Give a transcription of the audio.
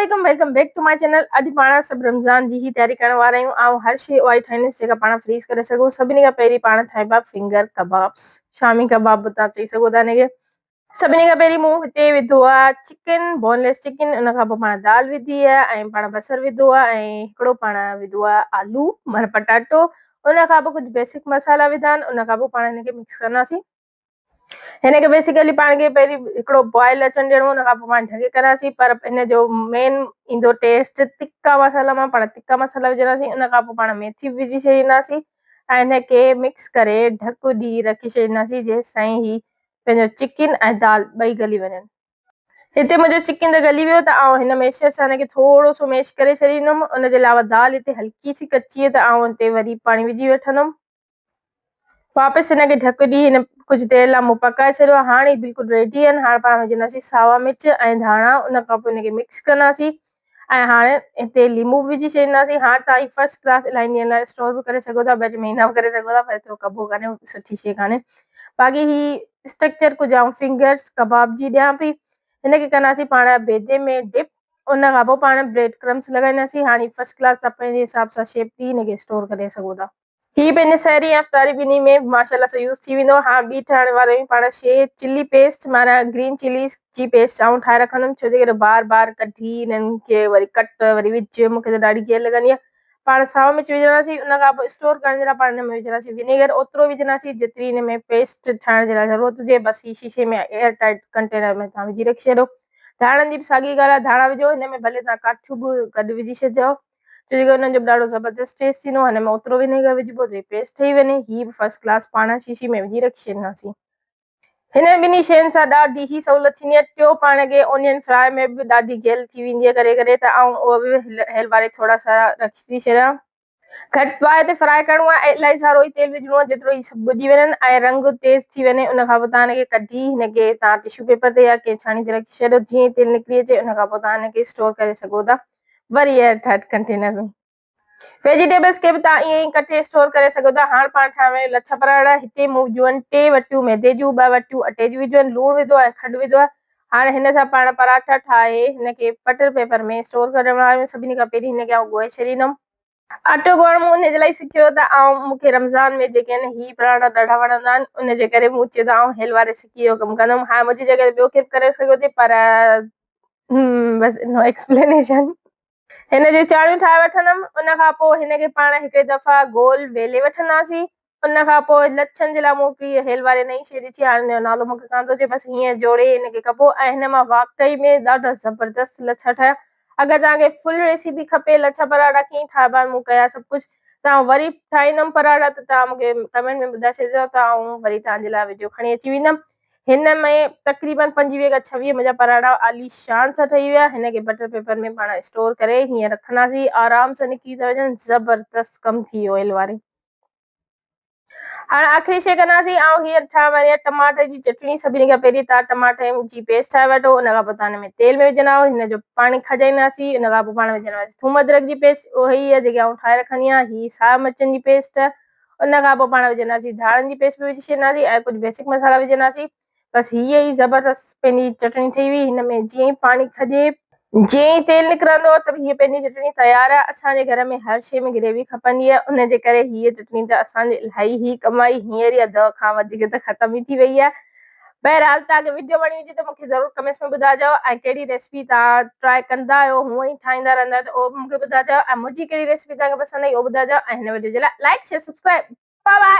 عليڪم welcome back to my channel اڄ پاڻ سڀ رمضان جي هي تياري ڪرڻ وارا آهيون آئون هر شي اها ئي ٺاهيندس جيڪا پاڻ فريز ڪري سگهون سڀني کان پهرين پاڻ ٺاهبا فنگر ڪبابس شامي ڪباب به تان چئي سگهو ٿا هن کي سڀني کان پهرين مون هتي وڌو آهي چڪن بونليس چڪن ان کان پوء پاڻ دال وڌي آهي ۽ پاڻ بصر وڌو آهي ۽ هڪڙو پاڻ وڌو آهي آلو معنيٰ پٽاٽو ان کان پوء ڪجهه بيسڪ مصالحا وڌا آهن ان کان پوء پاڻ هن کي مڪس ڪنداسين هن کي بيسيڪلي پاڻ کي پهرين هڪڙو بوائل اچڻ ڏيڻو ان کان پوء پاڻ ڍڪي ڪنداسين پر هن جو مين ايندو ٽيسٽ تکا مصالحا مان پاڻ تکا مصالحا وجهنداسين ان کان پوء پاڻ ميٿي به وجهي ڇڏينداسين ۽ هن کي مڪس ڪري ڍڪ ڏئي رکي ڇڏينداسين جيستائين هي پنهنجو چڪن ۽ دال ٻئي گلي وڃن. هتي منهنجو چڪن ته گلي ويو ته آئون هن ميشر سان هن کي ٿورو سو ميش ڪري ڇڏيندم ان جي علاوه دال هتي هلڪي سي ڪچي آهي ته آئون هتي وري پاڻي وجهي وٺندم. واپس هن کي ڍڪ ڏئي هن ڪجهه دير لاء مون پڪائي ڇڏيو آهي. هاڻ هي بلڪل ريڊي آهن. هاڻ پاڻ وجهنداسين ساوا مرچ ۽ ڌاڻا ان کان پوء هن کي مڪس ڪنداسين ۽ هاڻ هتي ليمو به وجهي ڇڏينداسين. هاڻ توهان هي فرسٽ ڪلاس الاهي ڏينهن لاء اسٽور به ڪري سگهو ٿا ٻه ٽي مهينا به ڪري سگهو ٿا پر ايترو ڪبو ڪانهي سٺي شيء ڪانهي. باقي هي اسٽرڪچر ڪجهه آئون فنگرس ڪباب جي ڏيان پئي. هن کي ڪنداسين پاڻ بيدي ۾ ڊپ ان کان پوء پاڻ بريڊ ڪرمس لڳائينداسين. هاڻ هي فرسٽ ڪلاس توهان پنهنجي حساب سان شيپ ڏئي هن کي اسٽور ڪري سگهو ٿا. هي پنهنجي سحري ۽ افطاري ٻنهي ۾ ماشاء الله سان يوز ٿي ويندو. هاڻ ٻي ٺاهڻ واري آهيون پاڻ شي چلي پيسٽ معنيٰ گرين چليز جي پيسٽ آئون ٺاهي رکندم ڇو جي ڪري بار بار ڪڍي انهن کي وري ڪٽ وري وجهه مون کي ته ڏاڍي گيهه لڳندي آهي. پاڻ سائو مرچ وجهنداسين ان کان پوء اسٽور ڪرڻ جي لاء پاڻ ان ۾ وجهنداسين ونيگر اوترو وجهنداسين جيتري ان ۾ پيسٽ ٺاهڻ جي لاء ضرورت هجي بس هي شيشي ۾ ايئر ٽائيٽ ڪنٽينر ۾ توهان وجهي رکي ڇڏيو. ڌاڻن جي به ساڳي ڳالهه آهي ڌاڻا وجهو هن ۾ ڀلي توهان ڪاٺيون به گڏ وجهي ڇڏجو. ڇو جو انهن جو به ڏاڍو زبردست ٽيسٽ ٿيندو هن ۾ اوترو ونيگر وجهبو جو پيسٽ ٺهي وڃي هي به فرسٽ ڪلاس پاڻ شيشي ۾ وجهي رکي ڇڏينداسين. هنن ٻنهي شين سان ڏاڍي هي سهولت ٿيندي آهي ٽيو پاڻ کي اونين فراء ۾ به ڏاڍي گيل ٿي ويندي آهي ڪڏهن ڪڏهن ته آئون اهو به هيل واري ٿورا سارا رکي ٿي ڇڏيان. گهٽ باهه تي فراء ڪرڻو آهي ۽ الاهي سارو ئي تيل وجهڻو آهي جيترو هي سڀ ٻڏي وڃن ۽ رنگ تيز ٿي وڃي ان کان پوء توهان هن کي ڪڍي هن کي توهان ٽشو پيپر تي يا ڪنهن ڇاڻي تي رکي ڇڏيو جيئن ئي تيل نڪري اچي ان کان پوء توهان هن کي اسٽور ڪري سگهو ٿا. وري ايئر ٽائيٽ ڪنٽينر ۾. ويجيٽيبلز کي به توهان ائين ئي ڪٽي اسٽور ڪري سگهو ٿا. هاڻ پاڻ ٺاهڻ واريون لڇا پراٺا. هتي مون وڌيون آهن ٽي وٽيون ميدي جون، ٻه وٽيون اٽي جون وڌيون آهن، لوڻ وڌو آهي ۽ کنڊ وڌو آهي. هاڻ هن سان پاڻ پراٺا ٺاهي هن کي بٽر پيپر ۾ اسٽور ڪرڻ وارا آهيون. سڀني کان پهرين هن کي آئون ڳوهي ڇڏيندم. اٽو ڳوهڻ مون ان جي لاء سکيو ته آئون مون کي رمضان ۾ جيڪي آهن هي پراٺا ڏاڍا وڻندا آهن ان جي ڪري مون چيو ته آئون هيل واري سڪي جو ڪم ڪندم. هاڻ منهنجي جڳهه تي ٻيو ڪير به ڪري سگهيو ٿي پر بس نو ايڪسپلينيشن. هن جون چاڻيون ٺاهي وٺندم ان کان پوء هن کي پاڻ هڪڙي دفعا گول ويلي وٺنداسين ان کان پوء لڇن جي لاء مون هڪڙي هيل واري نئين شيء ڏٺي هاڻي ان جو نالو مون کي ڪانه ٿو اچي بس هيئن جوڙي هن کي ڪبو ۽ هن مان واقعي ۾ ڏاڍا زبردست لڇا ٺهيا اگر توهان کي فل ريسيپي کپي لڇا پراٺا ڪيئن ٺاهبا آهن مون ڪيا سڀ ڪجهه ته آئون وري ٺاهيندم پراٺا ته توهان مون کي ڪمينٽ ۾ ٻڌائي ڇڏجو ته آئون وري توهان جي لاء وڊيو کڻي اچي ويندم هن ۾ تقريبن 25 کان 26 منهنجا پراٺا عاليشان سان ٺهي ويا. هن کي بٽر پيپر ۾ پاڻ اسٽور ڪري هيئن رکنداسين آرام سان نڪري ٿا وڃن زبردست ڪم ٿي ويو هيل واري. هاڻ آخري شيء ڪنداسين آئون هينئر ٺاهڻ واري آهيان ٽماٽر جي چٽڻي سڀني کان پهرين توهان ٽماٽر جي پيسٽ ٺاهي وٺو ان کان پوء توهان هن ۾ تيل ۾ وجهندا آهيو هن جو پاڻي کجائينداسين ان کان پوء پاڻ وجهنداسين ٿوم ادرڪ جي پيسٽ اهي ئي آهي جيڪي آئون ٺاهي رکندي آهيان هي سائي مرچن جي پيسٽ آهي ان کان پوء پاڻ وجهنداسين ڌاڻن جي پيسٽ به وجهي ڇڏينداسين ۽ ڪجهه بيسڪ مصالحا وجهنداسين بس هيء ئي زبردست پنهنجي چٽڻي ٺهي وئي هن ۾ جيئن ئي پاڻي کڄي جيئن ئي تيل نڪرندو ته هيء پنهنجي چٽڻي تيار آهي اسان جي گهر ۾ هر شيء ۾ گريوي کپندي آهي ان جي ڪري هيء چٽڻي ته اسان جي الاهي ئي ڪم آئي هينئر ئي اڌ کان وڌيڪ ته ختم ئي ٿي وئي آهي بهرحال توهان کي وڊيو وڻي هجي ته مون کي ضرور ڪمينٽس ۾ ٻڌائجو ۽ ڪهڙي ريسپي توهان ٽرائي ڪندا آهيو هونئن ئي ٺاهيندا رهندا آهيو ته اهو به مون کي ٻڌائجو ۽ منهنجي ڪهڙي ريسپي توهان کي پسند آئي اهو ٻڌائجو ۽ هن وڊيو جي لاء like share subscribe bye bye.